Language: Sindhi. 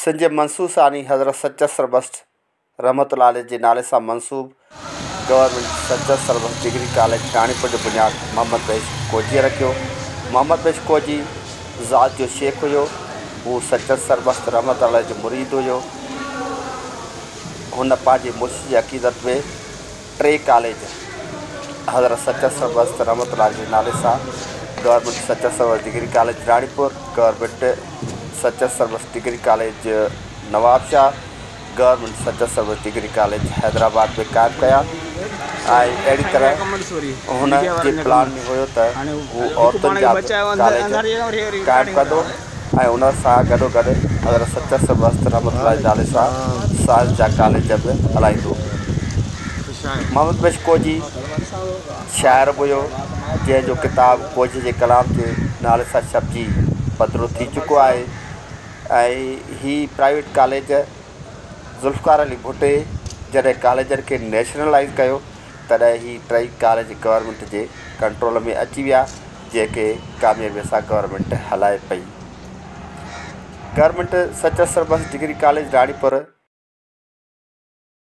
سنڌ جي منصور ثاني حضرت سچل سرمست رحمة الله عليه جي نالي سان منسوب government Sachal Sarmast degree college Ranipur جو بنياد محمد بخش ڪوجيء رکيو. محمد بخش ڪوجي ذات جو شيخ هيو. هو سچل سرمست رحمة الله عليه جو مريد هيو. هن پنهنجي مرشد جي عقيدت ۾ ٽي ڪاليج حضرت سچل سرمست رحمة الله عليه جي نالي سان government Sachal Sarmast degree college Ranipur, government Sachal Sarmast degree college Nawabshah, government Sachal Sarmast degree college Hyderabad ۾ قائم ڪيا ۽ اهڙي طرح هن جي پلان ۾ هيو ته هو عورتن جا به ڪاليج قائم ڪندو ۽ ان سان گڏوگڏ حضرت سچل سرمست رحمت الله جي نالي سان سائنس جا ڪاليج به هلائيندو. محمد بخش ڪوجي شاعر به هيو جنهن جو ڪتاب ڪوجي جي ڪلام جي نالي سان ڇپجي پڌرو ٿي چڪو آهي. ۽ هي پرائيويٽ ڪاليج ذوالفقار علي ڀٽي جڏهن ڪاليجن کي نيشنلائيز ڪيو تڏهن هي ٽئي ڪاليج گورنمينٽ جي ڪنٽرول ۾ اچي ويا جيڪي ڪاميابي سان گورنمينٽ هلائي پئي. Government Sachal Sarmast degree college Ranipur.